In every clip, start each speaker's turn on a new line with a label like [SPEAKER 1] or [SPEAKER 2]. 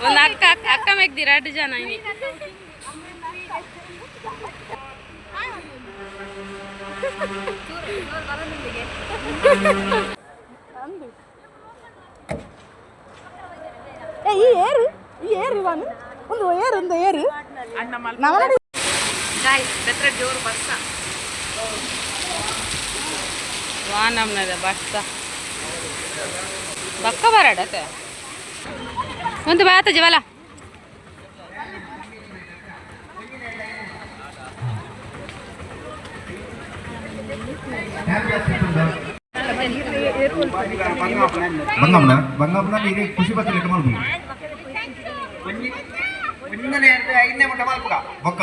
[SPEAKER 1] ಒಂದು ಅಕ್ಕ ಅಕ್ಕ ಮೆಗ್ದಿ ಎರಡು ಜನ ಇನಿ.
[SPEAKER 2] ಈ ಏರು ಈ ಏರು ಇವನು ಒಂದು ಏರು ಒಂದು ಏರು.
[SPEAKER 1] ವಾನಮ್ನದ ಬಸ್ಸ ಬಕ್ಕ ಬರಡತೆ ಒಂದು ಬಾತ ಜವಲ.
[SPEAKER 3] ಬಂಗಮ್ಮನ ಬಂಗಮ್ಮನ ನೀರು ಖುಷಿ ಬರ್ತದೆ ಮಲ್ಪು. ಬೊಕ್ಕ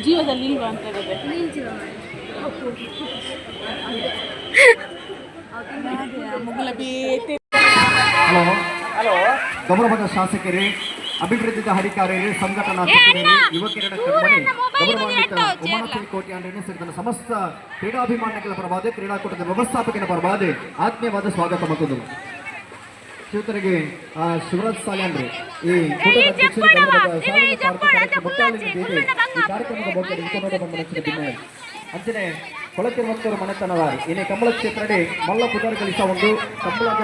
[SPEAKER 2] ಜೀವದಲ್ಲಿ ಇಲ್ವಾ ಅಂತ.
[SPEAKER 3] ಹಲೋ ಹಲೋ, ಗೌರವದ ಶಾಸಕರೇ, ಅಭಿವೃದ್ಧಿದ ಹರಿಕಾರ್ಯರೇ, ಸಂಘಟನಾ ಸಚಿವರೇ, ಯುವಕಿರಣ ಕಣ್ಮಣಿ ಗೌರವಾನ್ವಿತ ಉಮಾನಾಥ್ ಕೋಟ್ಯಾನ್ ಸೇರಿದ ಸಮಸ್ತ ಕ್ರೀಡಾಭಿಮಾನಿಗಳ ಪರವಾದ, ಕ್ರೀಡಾಕೂಟದ ವ್ಯವಸ್ಥಾಪಕನ ಪರವಾದ ಆತ್ಮೀಯವಾದ ಸ್ವಾಗತ ಮತ್ತು ಶಿವತರಿಗೆ ಶಿವರಾಜ್ ಸಾಲ್ಯಾನ್ರಿ, ಈ ಕೂಟದ ಅಧ್ಯಕ್ಷರು, ಗೌರವದ ಶಾಲಾ ಕಾರ್ಯಕ್ರಮಕ್ಕೆ ಮುಟ್ಟಾಳಿನ ಬೇರೆ ಈ ಕಾರ್ಯಕ್ರಮದ ಬಗ್ಗೆ ಇಂತನೋಡ ಬಂದ ಬಿನ್ನ ಅಂಚನೆ ಕೊಳತಿರುವತ್ತೂರು ಮನೆತನದ ಏನೇ ಕಂಬಳ ಕ್ಷೇತ್ರಡೆ ಮಲ್ಲ ಪುದಾರ್ ಗಳಿಸ ಒಂದು ಕಂಬಳದ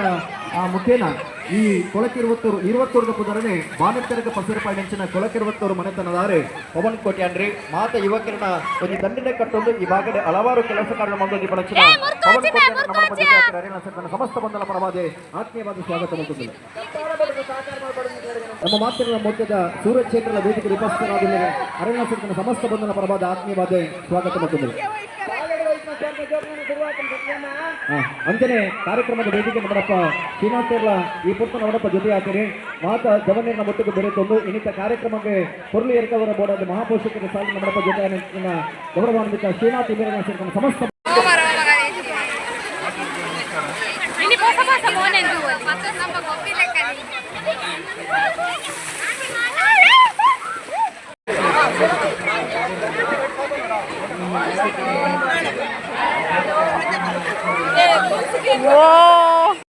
[SPEAKER 3] ಆ ಮುಖೇನ ಈ ಕೊಳಕಿರುವತ್ತೂರು ಇರುವತ್ತೂರದ ಪುದರನೆ ಬಾನೆತ್ತರಕ ಪಸರಪಾಯಿ ಕೊಳಕಿರುವತ್ತೂರು ಮನೆತನದಾರೆ ಪವನ್ ಕೋಟ್ಯಾನ್ರಿ ಮಾತ ಯುವಕರನ್ನ ಒಂದು ದಂಡನೆ ಕಟ್ಟೊಂದು ಈ ಭಾಗದ ಹಲವಾರು ಕೆಲಸ ಕಾರ್ಯ ಮಂದೋಜಿ ಪಡಕ್ಷಣ ಪವನ್ ಕೋಟ್ಯಾನ್ ನಮ್ಮ ಮಧ್ಯೆ ಅರಿಣ ಸರ್ಕಾರ ಸಮಸ್ತ ಬಂಧನ ಪರವಾದ ಆತ್ಮೀಯವಾದ ಸ್ವಾಗತ ಮಾಡುತ್ತಿಲ್ಲ. ನಮ್ಮ ಮಾತಿನ ಮೊತ್ತದ ಸೂರ್ಯ ಕ್ಷೇತ್ರದ ವೇದಿಕೆ ಉಪಸ್ಥಿತರಾದ ಅರಣ್ಯ ಸರ್ಕಾರ ಸಮಸ್ತ ಬಂಧನ ಪರವಾದ ಆತ್ಮೀಯವಾದ ಸ್ವಾಗತ ಮಾಡುತ್ತಿಲ್ಲ. ಅಂಚನೆ ಕಾರ್ಯಕ್ರಮದ ವೇದಿಕೆ ನಮ್ಮಡಪ್ಪ ಶ್ರೀನಾಥ್ ಈ ಪುರ್ತ ನಮ್ಮಡಪ್ಪ ಜೊತೆ ಹಾಕಿರಿ ಮಾತ ಜವನೀರ್ನ ಒಟ್ಟಿಗೆ ಬೆರೆತೊಂದು ಇನ್ನಿತ ಕಾರ್ಯಕ್ರಮಕ್ಕೆ ಪೊರ್ಲು ಏರ್ಕವರ ಬೋರ್ಡ್ ಮಹಾಪೋಷಕರ ಸಾಲಿ ನಮ್ಮಡಪ್ಪ ಜೊತೆ ಗೌರವಾನ್ವಿತ ಶ್ರೀನಾಥ್ ಇಮೇರಿನ ಸೇರ್ಕೊಂಡು ಸಮಸ್ತ
[SPEAKER 1] ಇನಿ ಪೋಸ ಪೋಸ ಮೋನೆಂದು.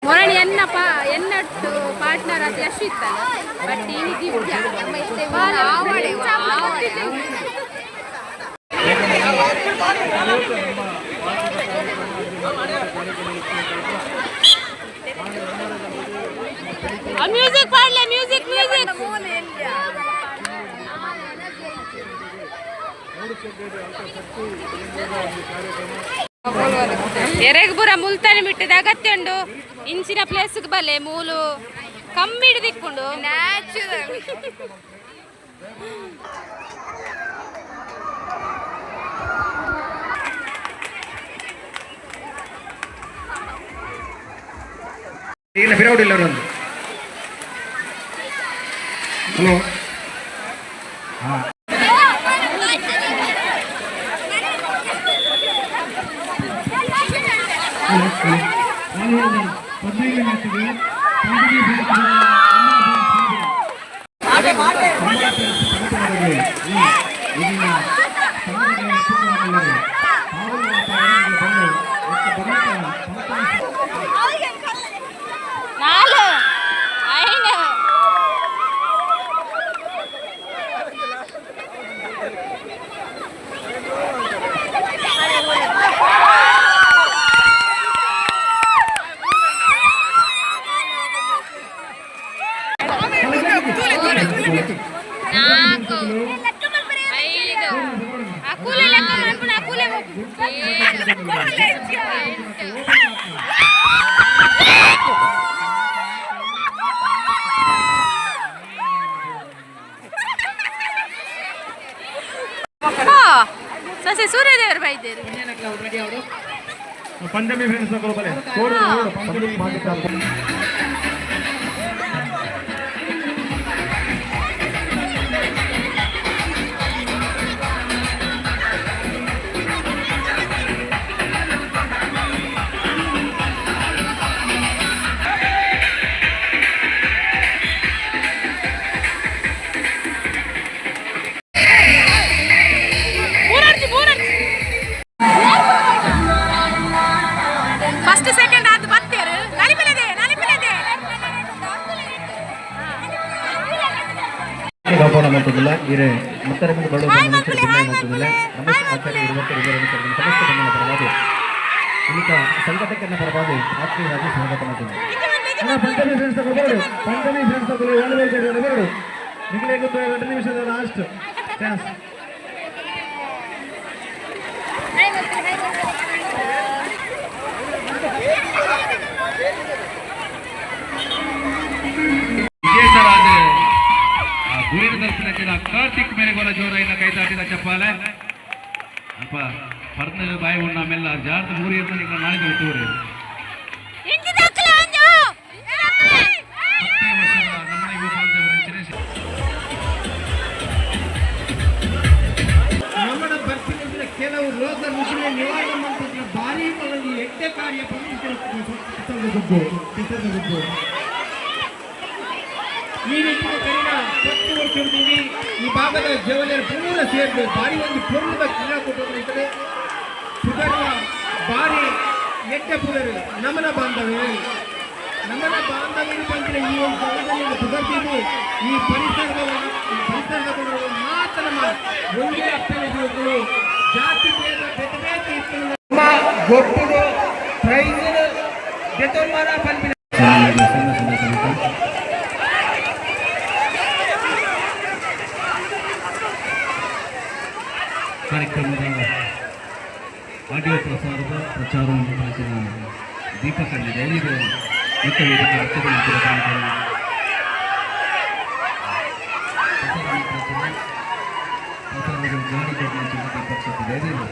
[SPEAKER 1] ಮೊರಣಿ ಎನ್ನಪ್ಪ ಎನ್ನಟ್ಟು ಪಾರ್ಟ್ನರ್ ಅದು ಯಶ್ ಇತ್ತಲ್ಲ, ಬಟ್ ಇನಿ ದಿವ್ಯ. ಮ್ಯೂಸಿಕ್ ಪಾಡ್ಲೆ, ಮ್ಯೂಸಿಕ್ ಮ್ಯೂಸಿಕ್. ಎರೆಗ್ ಪೂರ ಮುಲ್ತಾನಿ ಬಿಟ್ಟದ ಅಗತ್ಯ ಉಂಡು. ಇಂಚಿನ ಪ್ಲೇಸ್ ಬಲ್ಲೆ ಮೂಲು ಕಮ್ಮಿ ಹಿಡಿದಿಕ್ಕೊಂಡು.
[SPEAKER 4] ನ್ಯಾಚುರಲ್.
[SPEAKER 3] ಇಲ್ಲ ಬಿರೌಡಿಲ್ಲ ಅವರೊಂದು. ಹಲೋ.
[SPEAKER 1] ನಾಲು ಐನು. ನಾಲ್ಕು, ಐದು, ಆ ಕೂಲೆ ಲೆಕ್ಕ ಮಾಡ್ಕೊಂಡು ಆ ಕೂಲೆ ಹೋಗು. ಏಳು, ಎಂಟು. ಹಾ, ಸೊಸೆ ಸೂರ್ಯದೇವರು ಬೈದೇರು.
[SPEAKER 3] ಪಂಚಮಿ ಫ್ರೆಂಡ್ಸ್ ಸಂದೀಪ್ ಮಾದಿಕ. ಆಹ್ವಾನ ಮಾಡ್ತದಿಲ್ಲ ಇರೆ ಮುತ್ತರ ಮುಂದೆ ಬರಲು ಮಾಡ್ತದಿಲ್ಲ ರಮೇಶ್ ಆಚಾರ್ಯ ಯುವಕರು ಇವರನ್ನು ಕರೆದು ಸಮಸ್ತ ಬಂಧನ ಪರವಾಗಿ ಇನ್ನಿತ ಸಂಘಟಕರನ್ನ ಪರವಾಗಿ ಆತ್ಮೀಯವಾಗಿ ಸ್ವಾಗತ ಮಾಡ್ತೀನಿ.
[SPEAKER 4] ಪಂಚಮಿ ಫ್ರೆಂಡ್ಸ್ ತಗೊಳ್ಬೋದು, ಪಂಚಮಿ ಫ್ರೆಂಡ್ಸ್ ತಗೊಳ್ಳಿ. ಒಂದು ಬೇರೆ ಎರಡು ನಿಮಗೆ ಗೊತ್ತು, 2 ನಿಮಿಷದ ಲಾಸ್ಟ್ ಚಾನ್ಸ್.
[SPEAKER 5] ವಿಜೇತರಾದ ಗುರಿನ ತಲುಪಿನ ಕಾರ್ತಿಕ್ ಮೇರೆಗೋಲ ಜೋರಾಯಿನ ಕೈತಾಟಿದ ಚಪ್ಪಾಲೆ. ಅಲ್ಪ ಪರ್ನ ಬಾಯಿ ಉಣ್ಣ ಮೆಲ್ಲ ಜಾರ್ದ ಮೂರು ಇರ್ತದೆ ಈಗ ನಾಳೆ ತೂರಿ. 10ನೇ ವರ್ಷದ ನಮ್ಮನೆ ಗೋಪಾಲದೇವರ.
[SPEAKER 4] ನಮ್ಮಡ ಬರ್ತಿನ ಕೆಲವು ರೋಗ ರುಜಿನ ನಿವಾರಣೆ ಮಾಡ್ತಿದ್ರೆ ಭಾರಿ ಮಲಗಿ ಎಡ್ಡೆ ಕಾರ್ಯ ಗುಬ್ಬು ಕಿಸದ ಗುಬ್ಬು. ಈ ರೀತಿಯ ಕರಿನ 10 ವರ್ಷದಿಂದ ಈ ಭಾಗದ ಜವಳಿಯರ ಪೂರ ಸೇರಿದೆ ಭಾರಿ ಒಂದು ಪೂರ್ಣದ ಕ್ರೀಡಾಕೂಟ ಇರ್ತದೆ. ಸುಧಾರಣ ಭಾರಿ ಎಡ್ಡೆ ಪುದರು ನಮನ ಬಾಂಧವ್ಯ. ನಮನ ಬಾಂಧವ್ಯ ಬಂದರೆ ಈ ಒಂದು ಜಾಗದಲ್ಲಿ ಪುಗರ್ತಿದ್ದು ಈ ಪರಿಸರದ ಪರಿಸರದ ಮಾತ್ರ ನಮ್ಮ ಒಂದೇ ಅಪ್ಪನ ಜೀವಗಳು ಜಾತಿ ಭೇದ ಬೇತೆ ಬೇತೆ ಇತ್ತು. ನಮ್ಮ ಗೊಬ್ಬರು ಪ್ರೈಸ್ ಜೊತೆ ಪಲ್ಪಿನ
[SPEAKER 5] ಕಾರ್ಯಕ್ರಮದ ಆಡಿಯೋ ಪ್ರಸಾರದ ಪ್ರಚಾರವನ್ನು ಮಾಡಿದ ದೀಪಕ್ ಅಲ್ಲಿ ದಯವಿಟ್ಟು ಮುಖ್ಯ ವೇದಿಕೆ ರಕ್ತದ ನಂತರ ಪ್ರಸಾರದ ಗಾಡಿ ದೀಪಕ್ ಶೆಟ್ಟಿ ದಯವಿಟ್ಟು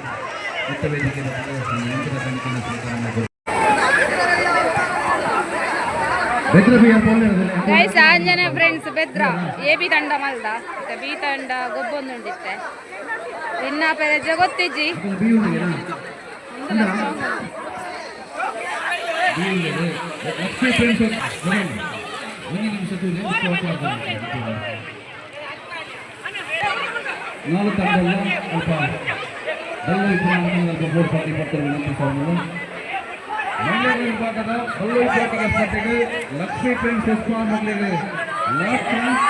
[SPEAKER 5] ಮುಕ್ತ ವೇದಿಕೆ ನಂತರ ಕಾಣಿಕೆಯನ್ನು ಸ್ವೀಕಾರ ಮಾಡಿದರು.
[SPEAKER 3] ಬೆದ್ರ ಬಿ ಆರ್ ಪೋಲ್.
[SPEAKER 1] ಗೈಸ್, ಆಂಜನ ಫ್ರೆಂಡ್ಸ್ ಬೆದ್ರ ಎ ಬಿ ತಂಡ ಮಲ್ದ ಬಿ ತಂಡ ಗೊಬ್ಬೊಂದುಂಡಿತ್ತೆ. ಇನ್ನ ಪೆರಜ ಗೊತ್ತಿಜ್ಜಿ.
[SPEAKER 3] ಬಿ ಉಂಡಿಗೆನಾ?
[SPEAKER 5] ಬಿ ಉಂಡೆ ಲಕ್ಷ್ಮೀ ಫ್ರೆಂಡ್ಸ್ ಒಂದು ನಿಮಿಷ ತೂಲೆ. ನಾಲ್ಕು ತಂಡಲ್ಲ ಅಲ್ಪ ಬಲ್ಲು ಇಬ್ಬರು ಅಲ್ಪ ಬೋರ್ಡ್ ಪಾರ್ಟಿ ಬರ್ತಾರೆ ವಿನಂತಿಸೋಣ. ಮಂಡ್ಯ ವಿಭಾಗದ ಬಲ್ಲು ವಿಭಾಗದ ಸ್ಪರ್ಧೆಗೆ ಲಕ್ಷ್ಮೀ ಫ್ರೆಂಡ್ಸ್ ಎಸ್ ಮಕ್ಕಳಿಗೆ ಲಾಸ್ಟ್ ಚಾನ್ಸ್.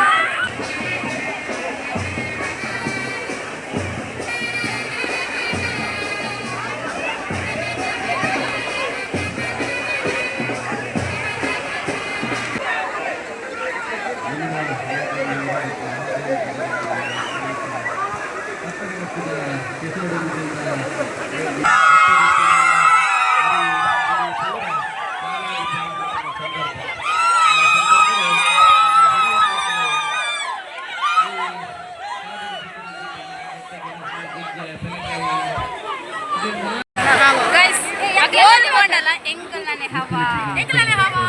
[SPEAKER 1] ಗೈಸ್, ಗೋಲಿ ಬೋಂಡಲ್ಲ ಎಂಕಲ್ನೇ ಹವಾ, ಎಂಕಲ್ನೇ ಹವಾ.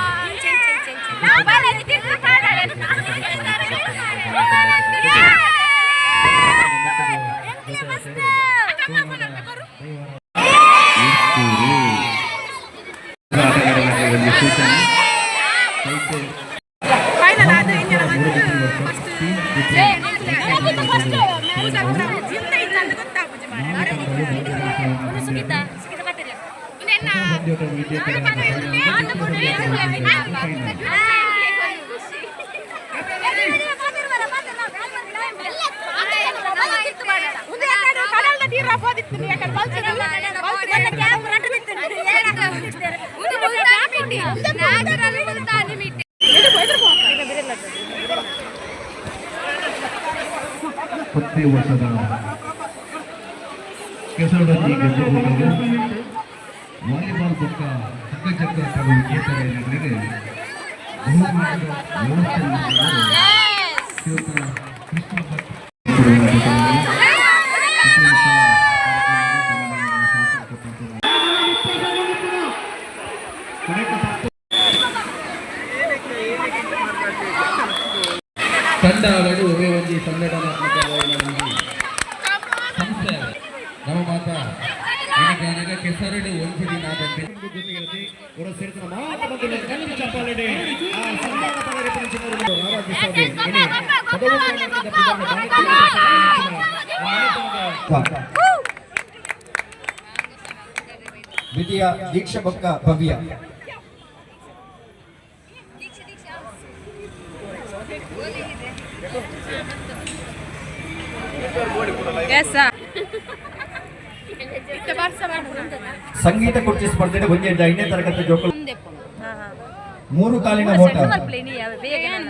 [SPEAKER 5] ಆಟಗಾರರಿಗೆ ಒಂದು ಸೂಚನೆ.
[SPEAKER 2] ಫೈನಲ್ ಅದು ಇಂಜನ ಫಸ್ಟ್ ಗೊತ್ತಾಪುಜಿ ಮಾರ್ರೆ.
[SPEAKER 1] ಸುಗಿತ ಸುಗಿತ ಬರ್ತೀರಿ.
[SPEAKER 2] ಉಂದು ಯಾಕಂದ್ರೆ ಕಡಲ್ದ ತೀರ ಪೋದಿತ್ತು, ಯಾಕಂದ್ರೆ ಬಲ್ಚದ
[SPEAKER 5] 10ನೇ ವರ್ಷದ ಕೆಸರಡಲ್ಲಿ ಗೆದ್ದುಕೊಂಡು ವಾಲಿಬಾಲ್ ಬೊಕ್ಕ ಹಗ್ಗಜಗ್ಗ ಪಡು ವಿಜೇತರಿಗೆ ಬಹುಮಾನದ ವ್ಯವಸ್ಥೆ ಮಾಡಿದ್ದಾರೆ ಶ್ರೀಯುತ ಕೃಷ್ಣ ಭಟ್. ಪ್ರತಿ ವರ್ಷ ಶಾಸಕ ಪಂಚದ
[SPEAKER 6] ತಂಡ ಅವಳು ಒವೇ ಒಂಜಿ ಸಂಘಟನಾತ್ಮಕವಾಯಿನ ಒಂಜಿ ಸಂಸ್ಥೆ. ನಮ್ಮ ಮಾತ ಇನಿಗಾನಗ ಕೆಸರಡು ಒಂಜಿ ದಿನ ಬಂದೆ.
[SPEAKER 3] ಜೊತೆಗೆ ಹೊರ ಸೇರಿದ ಮಾತ ಬಂದಿಲ್ಲ ಕಣ್ಣಿನ ಚಪ್ಪಾಳೆ. ಆ ಸನ್ಮಾನ ಪಡೆದ ಆರಾಧಿಸ್ತಾರೆ. ಇನಿ ಪದವು ದ್ವಿತೀಯ ದೀಕ್ಷಾ ಬೊಕ್ಕ ಭವ್ಯ.
[SPEAKER 1] ಎಸ್.
[SPEAKER 3] ಸಂಗೀತ ಕುರ್ಚಿ ಸ್ಪರ್ಧೆ 1ರಿಂದ 5ನೇ ತರಗತಿ ಜೋಕುಲು, ಮೂರು ಕಾಲಿನ ಓಟ.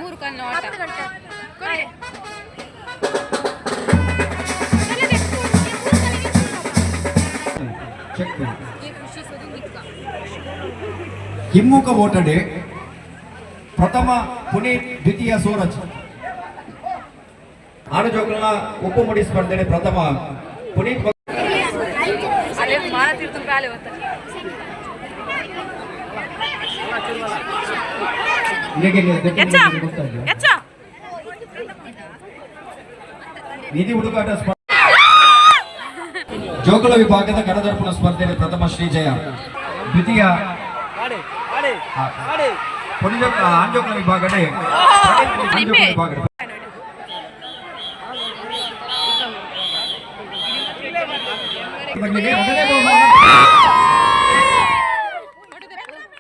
[SPEAKER 1] ಮೂರು ಕಾಲಿನ ಓಟ.
[SPEAKER 3] ಚೆಕ್. ಹಿಮ್ಮುಖ ಓಟಡೆ ಪ್ರಥಮ ಪುನೀತ್, ದ್ವಿತೀಯ ಸೂರಜ್. ಆಡು ಜೋಕುಲ್ನ ಉಪ್ಪು ಮುಡಿ ಸ್ಪರ್ಧೆ ಪ್ರಥಮ ಪುನೀತ್.
[SPEAKER 1] ಅಲ್ಲೇ ಮಾತಿರ್ತು ಕಾಲೆ ಹೊತ್ತ.
[SPEAKER 2] ಎಚ್ಚ ಎಚ್ಚ.
[SPEAKER 3] ನಿಧಿ ಹುಡುಕಾಟ ಸ್ಪರ್ಧೆ ಜೋಕುಲ ವಿಭಾಗದ ಕಡದರ್ಪಣ ಸ್ಪರ್ಧೆಯಲ್ಲಿ ಪ್ರಥಮ ಶ್ರೀಜಯ, ದ್ವಿತೀಯ ಆಂಜೋಕುಲ ವಿಭಾಗಡೆ ಆಂಜೋಕುಲ ವಿಭಾಗಡೆ ಮಕ್ಕಳಿಗೆ ಎರಡನೇ ಬಹುಮಾನ.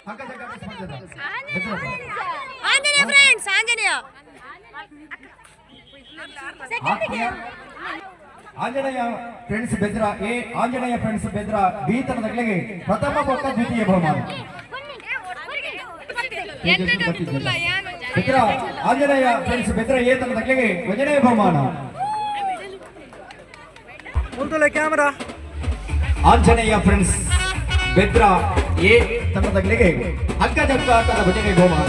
[SPEAKER 3] ಹಗ್ಗ ಜಗ್ಗಾಟ ಸ್ಪರ್ಧೆ.
[SPEAKER 1] ಆಂಜನೇಯ ಫ್ರೆಂಡ್ಸ್, ಆಂಜನೇಯ.
[SPEAKER 3] ಆತ್ಮೀಯ ಆಂಜನೇಯ ಫ್ರೆಂಡ್ಸ್ ಬೆದ್ರ ಎ, ಆಂಜನೇಯ ಫ್ರೆಂಡ್ಸ್ ಬೆದ್ರ ಬಿ ತಂಡಗಳಿಗೆ ಪ್ರಥಮ ಬೊಕ್ಕ ದ್ವಿತೀಯ ಬಹುಮಾನ. ಬೆದ್ರ ಆಂಜನೇಯ ಫ್ರೆಂಡ್ಸ್ ಬೆದ್ರ ಎ ತಂಡಗಳಿಗೆ ಒಂದನೇ ಬಹುಮಾನ.
[SPEAKER 4] ಕ್ಯಾಮರಾ.
[SPEAKER 3] ಆಂಜನೇಯ ಫ್ರೆಂಡ್ಸ್ ಬೆದ್ರ ಎ ತಂಡಗಳಿಗೆ ಹಗ್ಗ ಜಗ್ಗಾಟದ ಭಜನೆ ಬಹುಮಾನ.